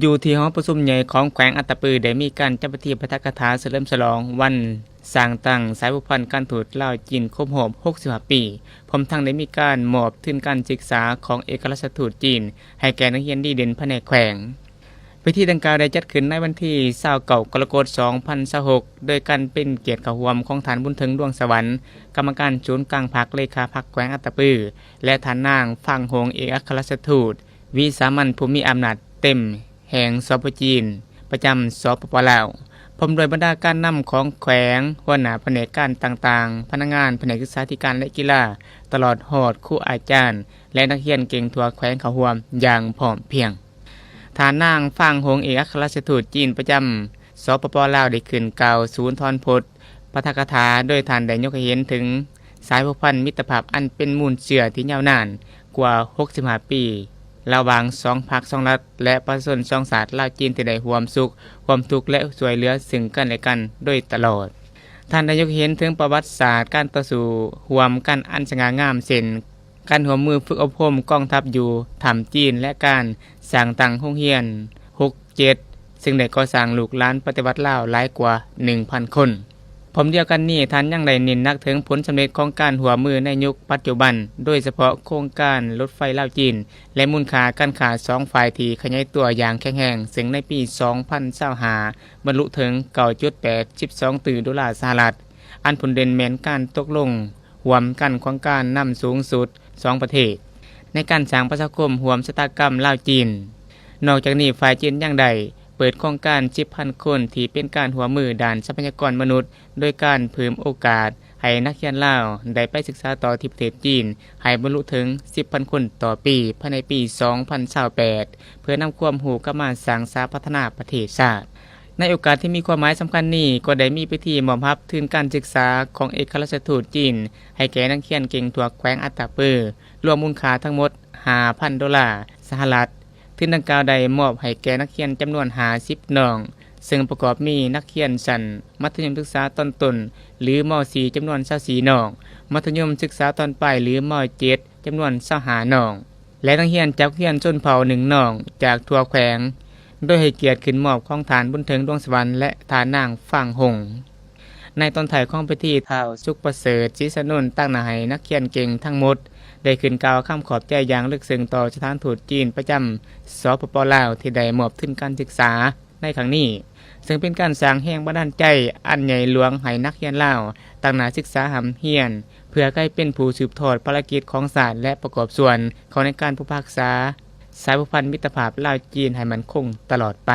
ຢູ່ທີ່ຫໍປະຊຸມໃຫຍ່ຂອງແຂວງອັດຕະປື ໄດ້ມີການຈັດພິທີປາຖະກະຖາສະເຫຼີມສະຫຼອງວັນສ້າງຕັ້ງສາຍພົວພັນການທູດລາວ-ຈີນຄົບຮອບຫົກສິບຫ້າປີ, ພ້ອມທັງໄດ້ມີການມອບທຶນການສຶກສາຂອງເອກະລາຊະທູດຈີນໃຫ້ແກ່ນັກຮຽນດີເດັ່ນພາຍໃນແຂວງ. ພິທີດັ່ງກ່າວໄດ້ຈັດຂຶ້ນໃນວັນທີຊາວເກົ້າ ກໍລະກົດ ສອງພັນຊາວຫົກ ໂດຍການເປັນກຽດເຂົ້າຮ່ວມຂອງທ່ານ ບຸນເຖິງ ດວງສະຫວັນ ກຳມະການສູນກາງພັກ ເລຂາພັກແຂວງອັດຕະປື ແລະ ທ່ານນາງ ຟາງ ຫົງ ເອກອັກຄະລັດຖະທູດ ວິສາມັນຜູ້ມີອຳນາດເຕັມແຫ່ງ ສປ ຈີນ ປະຈຳ ສປປ ລາວ ພ້ອມດ້ວຍບັນດາການນຳຂອງແຂວງ, ຫົວໜ້າພະແນກການຕ່າງໆ, ພະນັກງານພະແນກສຶກສາທິການ ແລະ ກິລາ, ຕະຫຼອດຮອດຄູອາຈານ ແລະ ນັກຮຽນເກັ່ງທົ່ວແຂວງເຂົ້າຮ່ວມຢ່າງພ້ອມພຽງ. ທ່ານນາງ ຟາງ ຫົງ ເອກອັກຄະລັດຖະທູດຈີນປະຈຳ ສປປ ລາວ ໄດ້ຂຶ້ນກ່າວສູນທອນພົດ ປາຖະກະຖາ ໂດຍທ່ານໄດ້ຍົກໃຫ້ເຫັນເຖິງສາຍພົວພັນມິດຕະພາບອັນເປັນມູນເຊື້ອທີ່ຍາວນານກວ່າຫົກສິບຫ້າປີ ລະຫວ່າງສອງພັກສອງລັດ ແລະ ປະຊາຊົນສອງຊາດລາວ-ຈີນ ທີ່ໄດ້ຮ່ວມສຸກຮ່ວມທຸກ ແລະ ຊ່ວຍເຫຼືອຊຶ່ງກັນແລະກັນໂດຍຕະຫຼອດ. ທ່ານໄດ້ຍົກໃຫ້ເຫັນເຖິງປະຫວັດສາດການຕໍ່ສູ້ຮ່ວມກັນອັນສະຫງ່າງາມ ເຊັ່ນ ການຮ່ວມມືຝຶກອົບຮົມກອງທັບຢູ່ຖ້ຳຈີນ ແລະ ການສ້າງຕັ້ງໂຮງຮຽນຫົກເຈັດ ຊຶ່ງໄດ້ກໍ່ສ້າງລູກຫຼານປະຕິວັດລາວຫຼາຍກວ່າໜຶ່ງພັນຄົນ. ພ້ອມດຽວກັນນີ້, ທ່ານຍັງໄດ້ເນັ້ນໜັກເຖິງຜົນສຳເລັດຂອງການຮ່ວມມືໃນຍຸກປັດຈຸບັນ, ໂດຍສະເພາະໂຄງການລົດໄຟລາວ-ຈີນ ແລະ ມູນຄ່າການຄ້າສອງຝ່າຍທີ່ຂະຫຍາຍຕົວຢ່າງແຂງແຮງ, ເຊິ່ງໃນປີສອງພັນຊາວຫ້າ ບັນລຸເຖິງເກົ້າຈຸດແປດສິບສອງຕື້ໂດລາສະຫະລັດ, ອັນຜົນເດັ່ນແມ່ນການຕົກລົງ ຮ່ວມກັນຂອງການນຳສູງສຸດສອງປະເທດ ໃນການສ້າງປະຊາຄົມຮ່ວມຊະຕາກຳລາວ-ຈີນ. ນອກຈາກນີ້, ຝ່າຍຈີນຍັງໄດ້ເປີດໂຄງການສິບພັນຄົນ ທີ່ເປັນການຮ່ວມມືດ້ານຊັບພະຍາກອນມະນຸດ, ໂດຍການເພີ່ມໂອກາດໃຫ້ນັກຮຽນລາວໄດ້ໄປສຶກສາຕໍ່ທີ່ປະເທດຈີນ ໃຫ້ບັນລຸເຖິງສິບພັນຄົນຕໍ່ປີ ພາຍໃນປີສອງພັນຊາວແປດ ເພື່ອນຳຄວາມຮູ້ກັບມາສ້າງສາພັດທະນາປະເທດຊາດ. ໃນໂອກາດທີ່ມີຄວາມໝາຍສຳຄັນນີ້, ກໍໄດ້ມີພິທີມອບຮັບທຶນການສຶກສາຂອງເອກະລາຊະທູດຈີນ ໃຫ້ແກ່ນັກຮຽນເກັ່ງທົ່ວແຂວງອັດຕະປື, ລວມມູນຄ່າທັງໝົດຫ້າພັນໂດລາສະຫະລັດ. ທຶນດັ່ງກ່າວໄດ້ມອບໃຫ້ແກ່ນັກຮຽນຈຳນວນຫ້າສິບນ້ອງ, ເຊິ່ງປະກອບມີນັກຮຽນຊັ້ນມັດທະຍົມສຶກສາຕອນຕົ້ນ ຫຼື ມ.ສີ່ ຈຳນວນຊາວສີ່ນ້ອງ, ມັດທະຍົມສຶກສາຕອນປາຍ ຫຼື ມ.ເຈັດ ຈຳນວນຊາວຫ້ານ້ອງ ແລະ ນັກຮຽນຈາກໂຮງຮຽນຊົນເຜົ່າໜຶ່ງນ້ອງຈາກທົ່ວແຂວງ, ໂດຍໃຫ້ກຽດຂຶ້ນມອບຂອງທ່ານ ບຸນເຖິງ ດວງສະຫວັນ ແລະ ທ່ານນາງ ຟາງ ຫົງ. ໃນຕອນທ້າຍຂອງພິທີ, ທ້າວ ສຸກປະເສີດ ສີສະໜຸນ ຕາງໜ້າໃຫ້ນັກຮຽນເກັ່ງທັງໝົດໄດ້ຂຶ້ນກ່າວຄຳຂອບໃຈຢ່າງເລິກເຊິ່ງຕໍ່ສະຖານທູດຈີນປະຈຳ ສປປ ລາວ ທີ່ໄດ້ມອບທຶນການສຶກສາ ໃນຄັ້ງນີ້, ເຊິ່ງເປັນການສ້າງແຮງບັນດານໃຈອັນໃຫຍ່ຫຼວງໃຫ້ນັກຮຽນລາວຕັ້ງໜ້າສຶກສາຮ່ຳຮຽນ ເພື່ອໃຫ້ເປັນຜູ້ສືບທອດພາລະກິດຂອງຊາດ ແລະ ປະກອບສ່ວນເຂົ້າໃນການປົກຮັກສາສາຍພົວພັນມິດຕະພາບລາວ-ຈີນໃຫ້ໝັ້ນຄົງຕະຫຼອດໄປ.